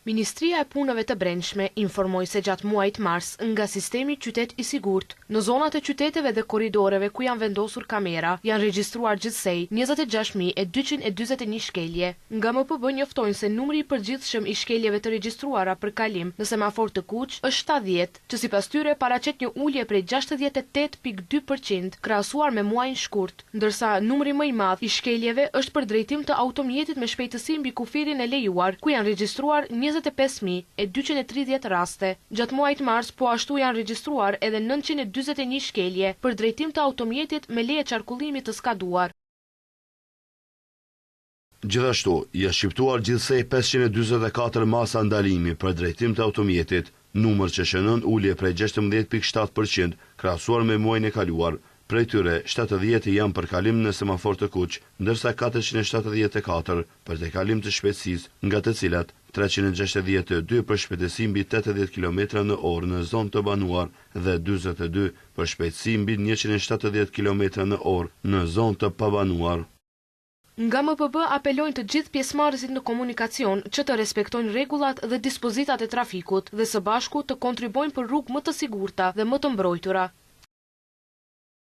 Ministria e Punëve të Brendshme informoi se gjatë muajit mars nga sistemi Qytet i Sigurt, në zonat e qyteteve dhe korridoreve ku janë vendosur kamera, janë regjistruar gjithsej 26.241 shkelje. Nga MPB njoftojnë se numri i përgjithshëm i shkeljeve të regjistruara për kalim në semafor të kuq është 70, që sipas tyre paraqet një ulje prej 68.2% krahasuar me muajin shkurt. Ndërsa, numri më i madh i shkeljeve është për drejtim të automjetit me shpejtësi mbi kufirin e lejuar, ku janë regjistruar 25.230 raste. Gjatë muajit mars po ashtu janë regjistruar edhe 941 shkelje për drejtim të automjetit me leje qarkullimi të skaduar. Gjithashtu, janë shqiptuar gjithsej 544 masa ndalimi për drejtim të automjetit, numër që shënon ulje prej 16.7% krahasuar me muajin e kaluar. Prej tyre, 70 janë për kalim në semafor të kuq, ndërsa 474 për tejkalim të shpejtësisë, nga të cilat 362 për shpejtësi mbi 80 km në orë në zonë të banuar dhe 42 për shpejtësi mbi 170 km në orë në zonë të pabanuar. Nga MPB apelojnë të gjithë pjesëmarrësit në komunikacion që të respektojnë rregullat dhe dispozitat e trafikut dhe së bashku të kontribuojnë për rrugë më të sigurta dhe më të mbrojtura.